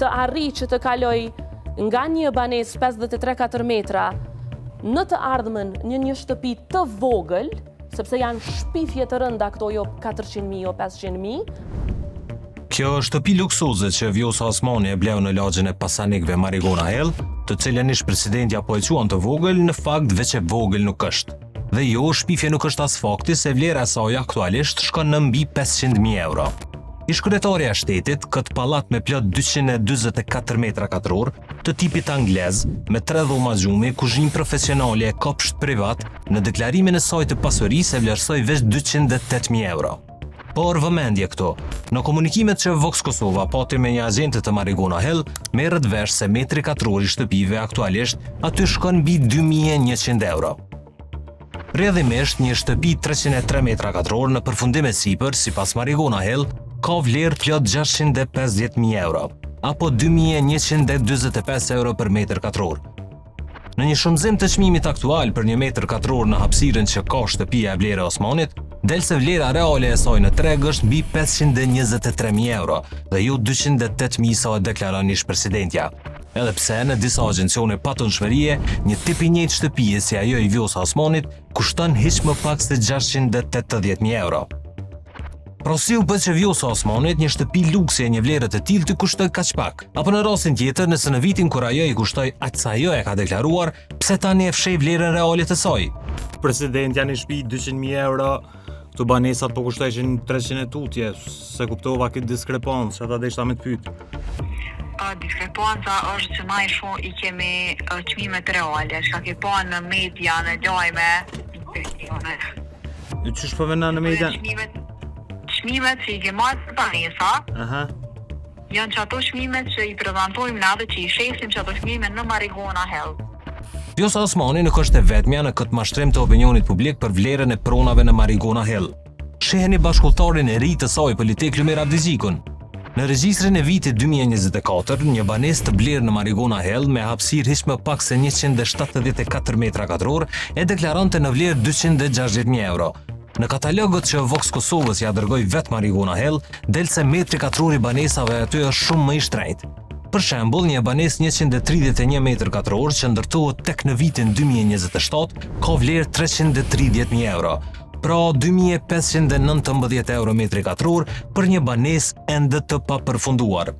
të arrijë që të kalojë nga një banesë 53 katër metra në të ardhmen në një shtëpi të vogël, sepse janë shpifje të rënda këto jo 400.000, jo 500.000. Kjo shtëpi luksoze që Vjosa Osmani e bleu në lagjen e pasanikëve Marigona Hill, të cilën ish presidentja po e quan të vogël, në fakt veç e vogël nuk është. Dhe jo, shpifje nuk është as fakti se vlera e saj aktualisht shkon në mbi 500.000 euro. Ish-kryetarja e shtetit, këtë pallat me plot 244 metra katror, të tipit anglez, me tre dhoma gjumi, kuzhinë profesionale e kopsht privat, në deklarimin e saj të pasurisë e vlerësoi veç 208.000 euro. Por vëmendje këtu, në komunikimet që Vox Kosova pati me një agjente të Marigona Hill, merret vesh se metri katror i shtëpive aktualisht aty shkon mbi 2100 euro. Rrjedhimisht, një shtëpi 303 metra katror në përfundim e sipër, sipas Marigona Hill, ka vlerë plot 650.000 euro, apo 2.145 euro për metër katror. Në një shumëzim të çmimit aktual për një metër katror në hapësirën që ka shtëpia e blerë e Osmanit, del se vlera reale e saj në treg është mbi 523.000 euro dhe jo 208.000 sa e deklaron ish presidentja. Edhe pse në disa agjencione patundshmërie, një tip i njëjtë shtëpie si ajo i Vjosa Osmanit kushton hiç më pak se 680.000 euro. Pra si u bë që Vjosa Osmanit një shtëpi luksi e një vlere të tillë t'i kushtojë kaq pak? Apo në rastin tjetër, nëse në vitin kur ajo i kushtoi aq sa ajo e ka deklaruar, pse tani e fsheh vlerën reale të saj? Presidentja një shtëpi 200.000 euro, këtu banesat po kushtojshin 300 e tutje, s'e kuptova këtë diskrepancë, që ata deshta me të pyet. Diskrepanca është që na i shumë i kemi çmimet reale, çka ke pa në media, në lajme, E qysh po vëna në media? Çmimet, çmimet që i ke marrë për banesa, Aha. janë që ato çmimet që i prezantojmë na dhe që i shesim që ato çmime në Marigona Hill. Vjosa Osmani nuk është e vetmja në këtë mashtrim të opinionit publik për vlerën e pronave në Marigona Hill. Shiheni bashkudhëtarin e ri të saj politik Lumir Abdixhikun. Në regjistrin e vitit 2024, një banesë të blerë në Marigona Hill me hapësirë hiç më pak se 174 metra katror e deklaronte në vlerë 260.000 euro. Në katalogët që Vox Kosovës ia dërgoi vetë Marigona Hill, del se metri katror i banesave aty është shumë më i shtrenjtë. Për shembull, një banesë 131 metër katror që ndërtohet tek në vitin 2027 ka vlerë 330.000 euro, pra 2519 euro metri katror për një banesë ende të papërfunduar.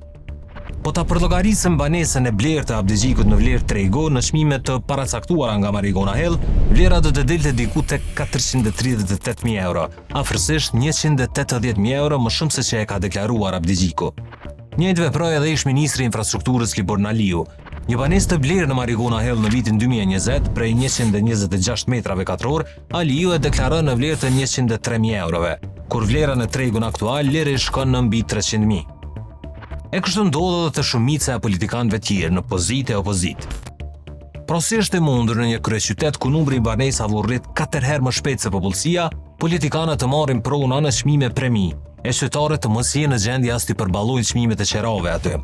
Po ta përllogarisim banesën e blerë të Abdixhikut në vlerë tregu në çmime të paracaktuara nga Marigona Hill, vlera do të dilte diku tek 438.000 euro, afërsisht 180.000 euro më shumë se që e ka deklaruar Abdixhiku. Njëjtë veproi edhe ish-ministri i Infrastrukturës Liburn Aliu. Një banesë të blerë në Marigona Hill në vitin 2020 prej 126 metrave katror Aliu e deklaron në vlerë të 103.000 eurove, kur vlera në tregun aktual lirisht shkon në mbi 300.000. E kështu ndodh edhe te shumica e politikanëve tjerë në pozitë e opozitë. Pra si është e mundur në një kryeqytet ku numri i banesave u rrit 4 herë më shpejt se popullsia, politikanët të marrin prona në çmime premi, e qytetarët të mos jenë në gjendje as t'i përballojnë çmimet e qerave aty.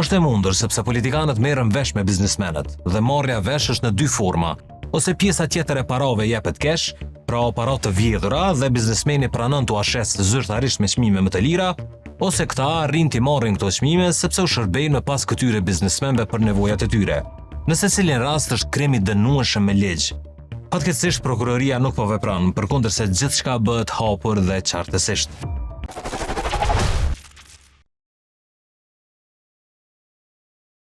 Është e mundur sepse politikanët merren vesh me biznesmenët dhe marrja vesh është në dy forma, ose pjesa tjetër e parave jepet kesh, pra para të vjedhura dhe biznesmeni pranon t'ua shesë zyrtarisht me çmime më të lira, ose këta arrijnë t'i marrin këto çmime sepse u shërbejnë më pas këtyre biznesmenëve për nevojat e tyre. Në secilin rast është krim i dënueshëm me ligj. Fatkeqësisht prokuroria nuk po vepron, përkundër se gjithçka bëhet hapur dhe qartësisht.